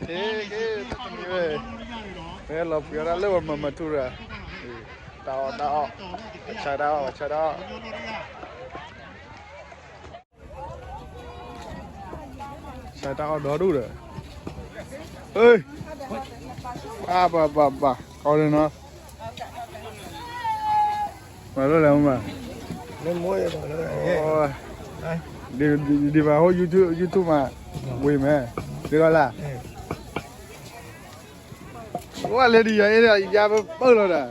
ဟ့ၣ်, တနံၤဝဲ, မ့ၢ်လီၤပှ့ၤအီၣ်တၢ်လၢပှၤမၤမၤထူရၤ, တၢ်အီၣ်တၢ်အီၣ်, ပှၤဆါတၢ်အီၣ် ပှၤဆါတၢ်အီၣ်, ဆါတၢ်အီၣ်ဒီဒူၣ်ဒီး, ပၢ်ပၢ်ပၢ်ပၢ် ကီးန့ၣ်နီၤ မၤလၢလဲၣ်မး, ဒ်ဘၣ်ဟိ YouTube မး, ဝ့ၤမဲ, ဒ်ကီးလၢ်, ဝဲလဲၤဒ်ယၤအ့ၣ် ယၤပပၢၢ်လီၤဒီး,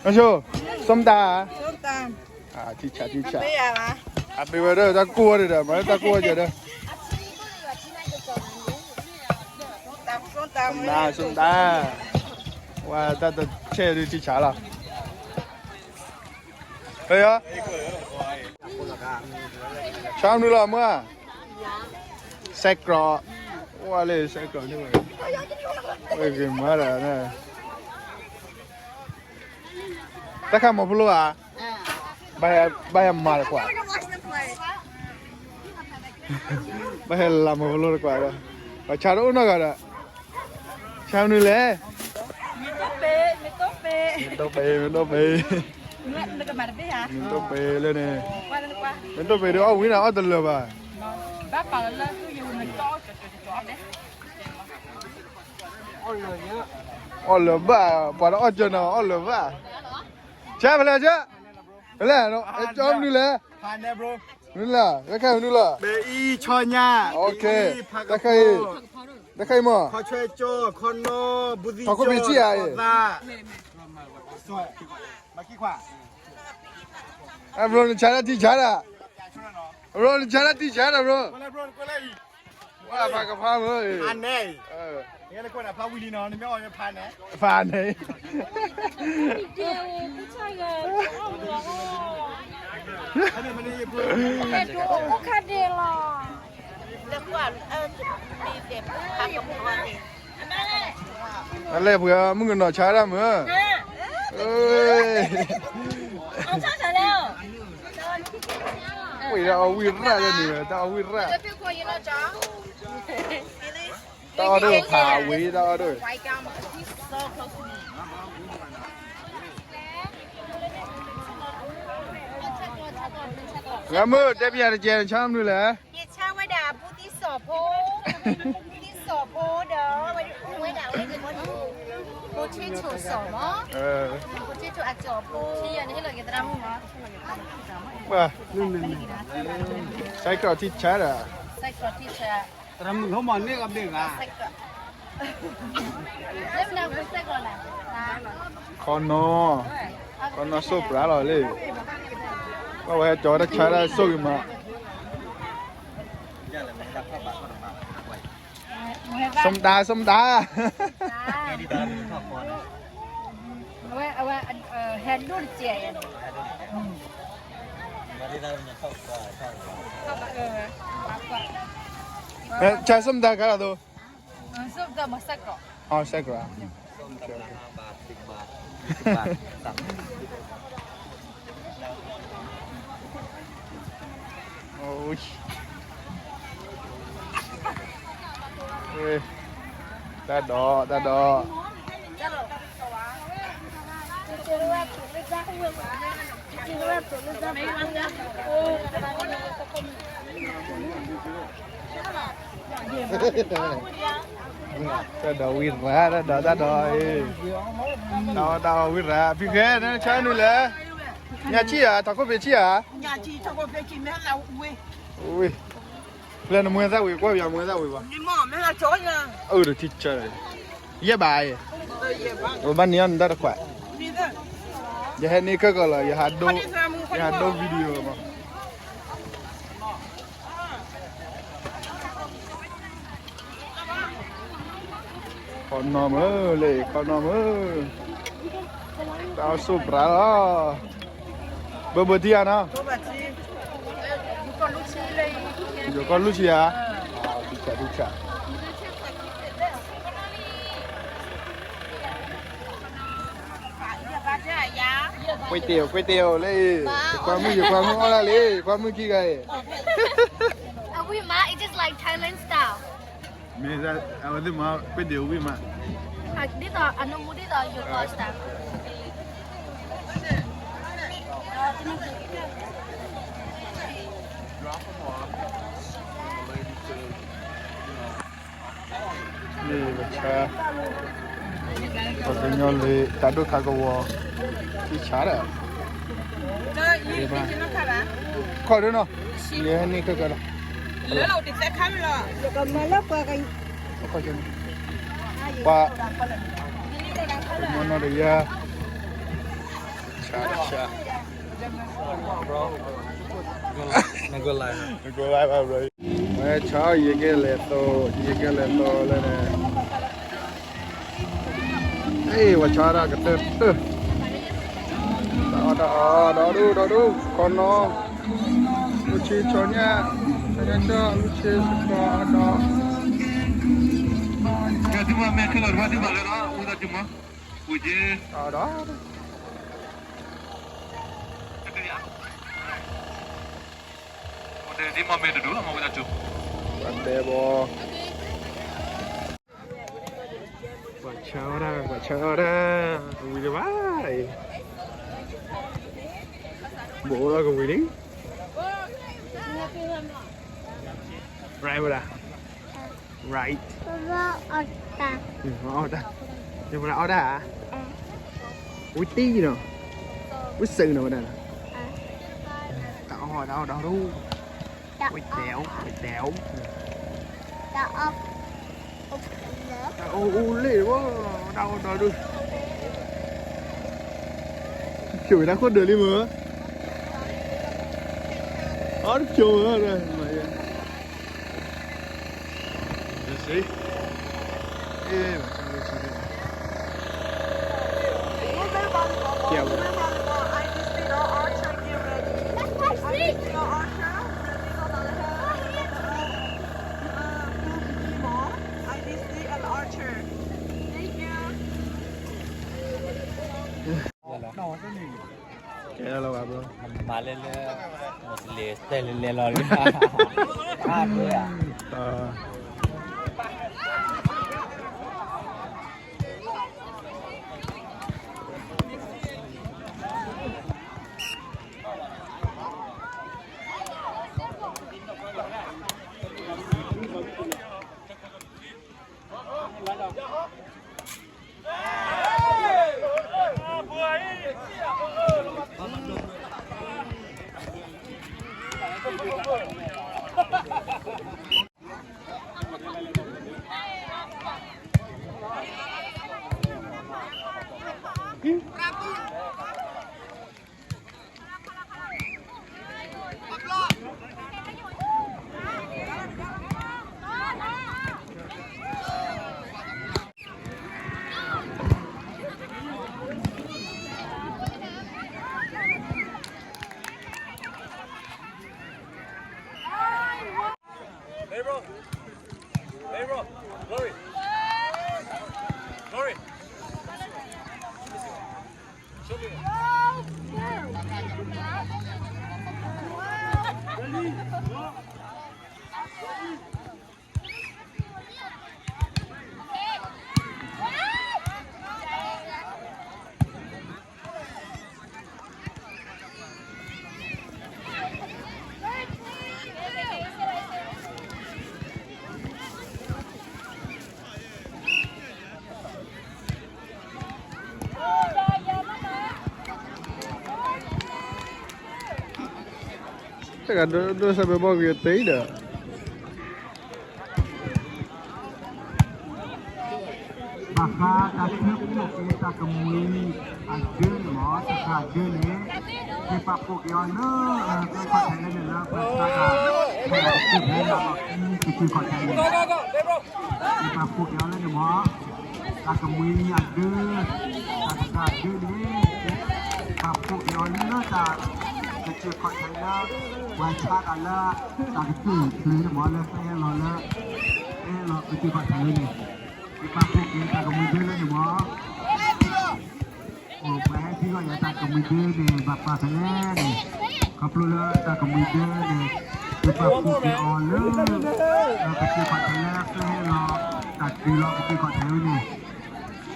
အဆိ, ส้มตำ, ထံဆး ထံဆး, အပ့ၤဝဲဒီး တၢ်ကိၢ်ဝဲဒီး မၤလၢတၢ်ကိၢ်ဝဲဒီး ส้มตำ, ဝဲတၢ်တဆဲးဒုးထံဆးလီၤ, ဆါမနုၤလီၤမ့ၢ်, ไส้กรอก, ဝဲလၢ ไส้กรอก န့ၣ်, ဝဲဂ့ၤမၤဒီး တၢ်ခါမီၤဖျိဧါ, ဘၣ်ဟဲမၤတကွၢ်, ဘၣ်ဟဲလၤမီၤဖျိတကွၢ်ဒီး, ပှၤဆါတအိၣ်နီတဂၤဒီး, ဆါမနုၤလဲၣ်, မ့ၢ်တိၢ်ပ့ၤ, မ့ၢ်တိၢ်ပ့ၤ, မ့ၢ်တိၢ်ပ့ၤလၢန့ၣ်, မ့ၢ်တိၢ်ပ့ၤဒီးအီၣ်ဝံၤန့ၣ် အီၣ်တလၢာ်ဘၣ်, ဘၣ်ပာ်လၢလၢသူၣ်ယိၤန့ၣ် အီၣ်လၢာ်ဘၣ်, ပှၤတအီၣ်ကၢနၤ အီၣ်လၢာ်ဘၣ်, ဆါဖဲလဲၣ်ဆါ, ဖဲလဲၣ်, ကၠီမနုၤလဲၣ်, မနုၤလဲၣ်, တၢ်ခါမနုၤလီၤ, တၢ်ခါအံၤ, တၢ်ခါအံၤမး, ထီၣ်ခိၣ်ဖံးဆံၣ်ဧါအံၤ, အဘျီနဆါတၢ်ထံဆါတၢ်, အဘျီနဆါတၢ်ထံဆါတၢ်, ဘျီ, ဝဲပှၤကဖါမ့ၢ်, ဖါန့ၣ်, ဖါန့ၣ်, တၢ်လဲၣ်ပှၤမုၣ်ကနီၤဆါတၢ်မ့ၢ်, ဝံၤတၢ်အီၣ်ဝံၣ်ရၣ်လၢန့ၣ်, တၢ်အီၣ်ဝံၣ်ရၣ်, တၢ်အီၣ်ဒိၣ်ဖးဝံၤ တၢ်အီၣ်ဒိၣ် ဂၤမုၢ် တဲပယၤတကဲ နဆါမနုၤလဲၣ်, ယဆါဝဲဒၣ် ဘူးသီးစီၤဖိ, ဘူးသီးစီၤဖိဒီး ဝဲဒၣ်ဝဲဒၣ် potato စီၤမး, potato အစီၤဖိ, ပှၤ, စဲးကီးထံဆါဒီး, စဲးကီးထံဆါ သရၣ်မုၣ်လီၤမးန့ၢ်ကဘ့ၣ်ဂၤ, ခီနီၤ, ခီနီၤစိၢ်ပြးလီၤလံ, ဘၣ်ဝဲကၠီတၢ်ဆါတၢ်စိၢ်ဂ့ၤမး, ส้มตำ ส้มตำ, အဝဲ, အဝဲ, ဟဲဒိၣ်တစဲး, ဆါ ส้มตำ ခါလီၤသိး, ส้มตำ မ့ၢ် ไส้กรอก, อ๋อ ไส้กรอก, တၢ်ဒိး တၢ်ဒိး တၢ်ဒိးဝံၣ်ရၣ် တၢ်ဒိး တၢ်ဒိး တၢ်အီၣ်တၢ်အီဝံၣ်ရၣ် ဖံဖဲ နဆါနုာ်လဲၣ်, ညၣ်ဆံၣ်ဧါ ထီၣ်ခိၣ်ဖံးဆံၣ်ဧါ, ဝ့ၢ်, ဖဲနမွဲသၣ်ဝံၤ ကွၢ်ပယီၤမွဲသၣ်ဝံၤဘၣ်, အၢ တထံဆၢ, ယဲၢ်ဘၣ်, ဘၣ်န့ၢ်အီၣ်နတၢ်တခွး, ယဟဲန့ၢ်ခဲကီးလီၤ ယဟးဒိ ယဟးဒိ video မး ခီနီၢ်မုၢ်လံ ခီနီၢ်မုၢ်, တၢ်အီၣ်ဆိၣ်ပြးလီၤ, ဘၢဘၢထံဧါနီၤ, ယိၤကီၢ်လူၢ်ဆံဧါ, ထံဆး ထံဆး ကွ့တ့ၢ် ကွ့တ့ၢ်လံ, ယကွၢ်မုၣ် ယကွၢ်မုၣ်အီၣ်ဒၣ်လံ ကွၢ်မုၣ်ခံဂၤအံၤ, အဝံၣ်မး မ့ၢ်အဝဲသ့ၣ်မၤပ့ၢ်ဒ့းဝံၣ်မး, ဒ်သိးအနမူဒ်သိးယိၤလီၤစတၢ်, မ့ၢ်ပဆါ, ပှၤကညီလံ တၢ်ဒိၣ်ခါကဝီၤ, သံဆါဒီး, ခီဒ်နီၤ, ယဲန့ၣ်ကကလီၤ, ပှၤ, မနီၤဒီးယါ, ဆါ, ဆါ နကလၢ, နကလၢဘၣ်ဘျီ, ဝဲဆါ ယကလဲၤသိ, ယကလဲၤသိလၢန့ၣ်, ဝဲဆါဒၣ်ကတၢၢ်တၢၢ်, တၢ်အီၣ်တၢ်အီ ဒီဒူၣ်ဒီဒူၣ် ခီနီၤ, လူၤဆံဆီညၣ်, ဆီညၣ်ကၠီၣ် လူၤဆံစကီးဒီး, ကဲသုမၤမဲာ်ခဲလၢာ်တဖၣ်သုမၤလၢလီၤ ဝံသးစူၤမး, ဝံၤက့ၤ, ဒီး ဒ်မၤမဲာ်တဒူၣ်လီၤ မၤဝံသးစူၤ, ပှၤတဲဘီ, ပှၤဆါအီၣ်တၢ် ပှၤဆါအီၣ်တၢ်, ဝံၤတဘၣ်အံၤ, ဘိးအိၣ်လီၤကဝံၤလံ, right ဝဲဒၣ်, right, အီၣ်တၢ်, ယဝဲဒၣ်အီၣ်တၢ်, ဝံၤတံၢ်နီၤ, ဝံၤစၢၤနီၤဝဲဒၣ်နီၤ, တၢ်အီၣ် တၢ်အီၣ်ဒီဒူၣ်, ဝဲတဲ, ဝဲတဲ, တၢ်အီၣ်အိၣ်လ့ၣ်ဘၣ်, တၢ်အီၣ်ဒီဒူၣ်, ဖျိးဝဲဒၣ်ခိၣ်ဒၢးလံမ့ၢ်, အီၣ်တဖျိးမ့ၢ်, Let's see. Hey, what's up, what's up? Yeah, well. I D C and Archer. Thank you. ကဲလီၤဘၣ်ဘျီ, မၤလဲၣ်လၢ, မၤလဲၣ်လၢ, အါ, Hey, bro. Hey, bro. Glory. Glory. Show me. Ready? Go. တဂၤဒိးစၢ်ဘၢဘီၣ်ဂ့ၤတ့ဒီး ဘၣ်ဃးတၢ်ထုကဖၣ်က့ၤတၢ်ကမှံအဒၢန့ၣ်မ့ၢ် တၢ်ကဒၢန့ၣ် က့ၤပာ်ဖှိၣ်က့ၤအီၤလၢ က့ၤခီၣ်ထံးလၢန့ၣ်လၢ ပှၤဆါတၢ် ဖဲတက့ၢ်ဖဲလၢလီၢ်ခံ က့ၤခီၣ်ထံးန့ၣ် က့ၤပာ်ဖှိၣ်က့ၤအီၤလၢန့ၣ်မ့ၢ် တၢ်ကမှံအဒၢ တၢ်ကဒၢန့ၣ် ပာ်ဖှိၣ်က့ၤအီၤလၢတၢ် ကစၢၢ်ခီၣ်ထံးလၢ ပှၤဆါတၢ်လၢ တၢ်ကစၢၢ်ဖျၢၣ်န့ၣ်မ့ၢ်လၢပအဲၣ်လီၤလၢ အဲၣ်လီၤကစၢၢ်ခီၣ်ထံးလၢန့ၣ် ယပာ်ဖှိၣ်က့ၤတၢ်ကမှံဒၢလၢန့ၣ်မ့ၢ် အိၣ်ပှၤဟဲထံဂီၢ်ယၤတၢ်ကမှံဒၢန့ၣ် ဘၣ်ပာ်ဖဲလဲၣ်န့ၣ် ခီဖျိလၢတၢ်ကမှံဒၢန့ၣ် ပာ်ဖှိၣ်က့ၤအီၤလၢ ကသ့ၣ်ခီၣ်ထံးလၢကျဲလီၤ တၢ်တုၤလီၤကသ့ၣ်ခီၣ်ထံးဝဲန့ၣ် ဘၣ်အ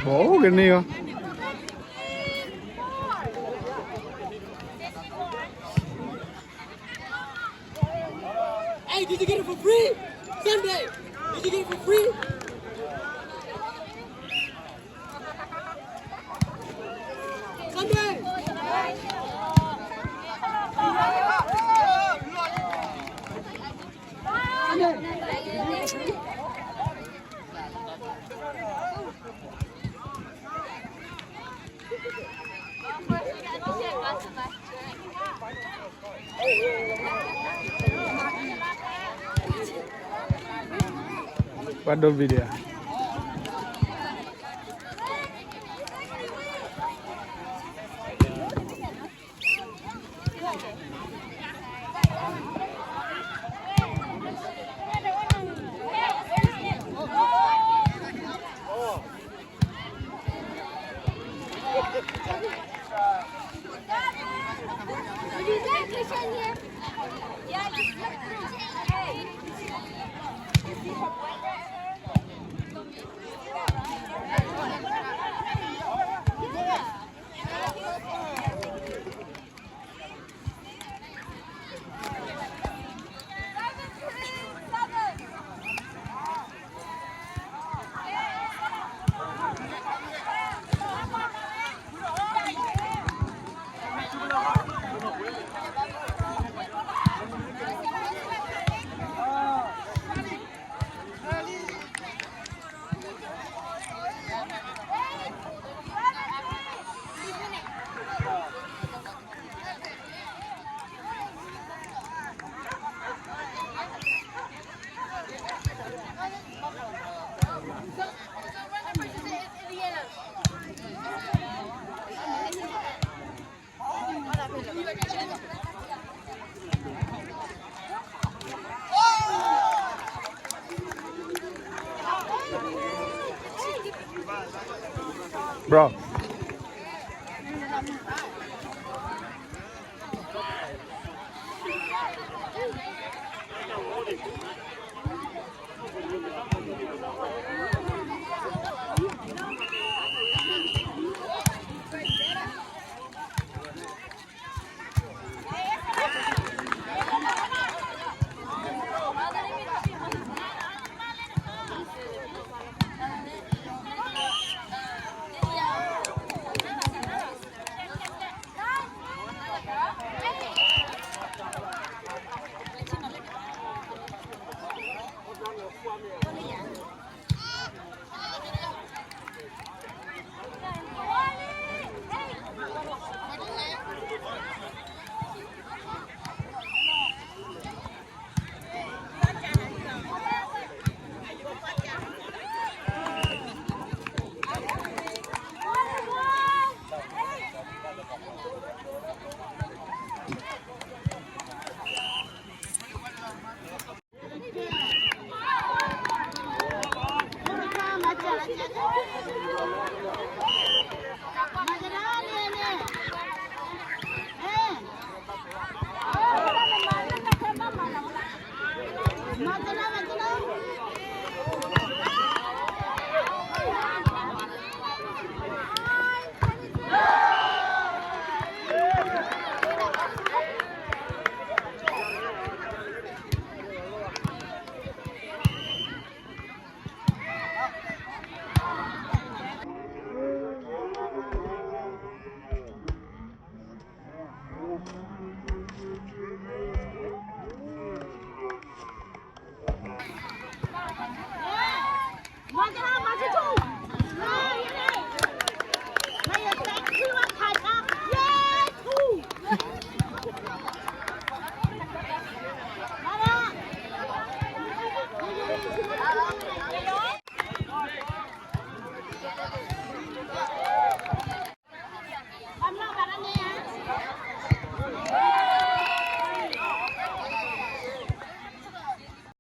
ိၣ်ကန့ၢ်အီၤ Hey, did you get it for free? Sunday, did you get it for free? Sunday. What the video? Bro.